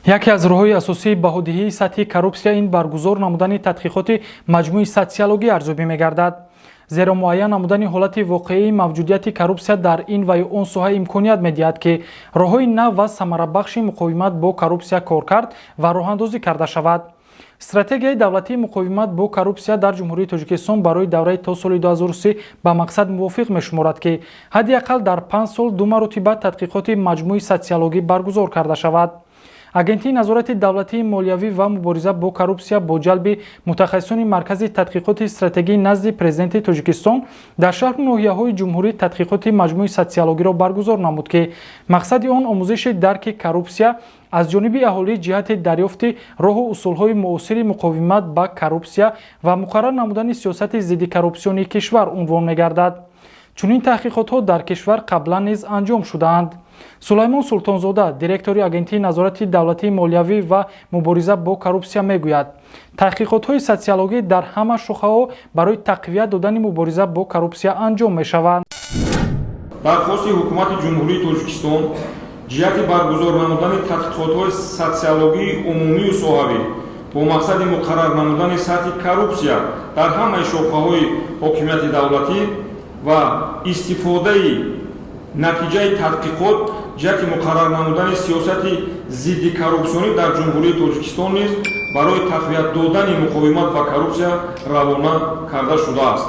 Яке аз роҳҳои асосии баҳодиҳии сатҳи коррупсия ин баргузор намудани тадқиқоти маҷмӯи социологӣ арзёбӣ мегардад. Зеро муайян намудани ҳолати воқеии мавҷудияти коррупсия дар ин ва ё он соҳа имконият медиҳад, ки роҳҳои нав ва самарабахши муқовимат бо коррупсия коркард ва роҳандозӣ карда шавад. Стратегияи давлатии муқовимат бо коррупсия дар Ҷумҳурии Тоҷикистон барои давраи то соли 2030 ба мақсад мувофиқ мешуморад, ки ҳадди ақал дар 5 сол ду маротиба тадқиқоти маҷмӯи социологӣ баргузор карда шавад. Агентии назорати давлатии молиявӣ ва мубориза бо коррупсия бо ҷалби мутахассисони Маркази тадқиқоти стратегӣ назди Президенти Тоҷикистон дар шаҳру ноҳияҳои ҷумҳурӣ тадқиқоти маҷмӯи социологиро баргузор намуд, ки мақсади он омӯзиши дарки коррупсия аз ҷониби аҳолӣ ҷиҳати дарёфти роҳу усулҳои муосири муқовимат ба коррупсия ва муқаррар намудани сиёсати зиддикоррупсионии кишвар унвон мегардад. Чунин таҳқиқотҳо дар кишвар қаблан низ анҷом шудаанд. Сулаймон Султонзода, директори Агентии назорати давлатии молиявӣ ва мубориза бо коррупсия, мегӯяд, таҳқиқотҳои социологӣ дар ҳама шохаҳо барои тақвият додани мубориза бо коррупсия анҷом мешаванд. Дархости Ҳукумати Ҷумҳурии Тоҷикистон ҷиҳати баргузор намудани тадқиқотҳои социологии умумию соҳавӣ бо мақсади муқаррар намудани сатҳи коррупсия дар ҳамаи шохаҳои ҳокимияти давлатӣ ва истифодаи натиҷаи тадқиқот ҷиҳати муқаррар намудани сиёсати зиддикоррупсионӣ дар Ҷумҳурии Тоҷикистон низ барои тақвият додани муқовимат ба коррупсия равона карда шудааст.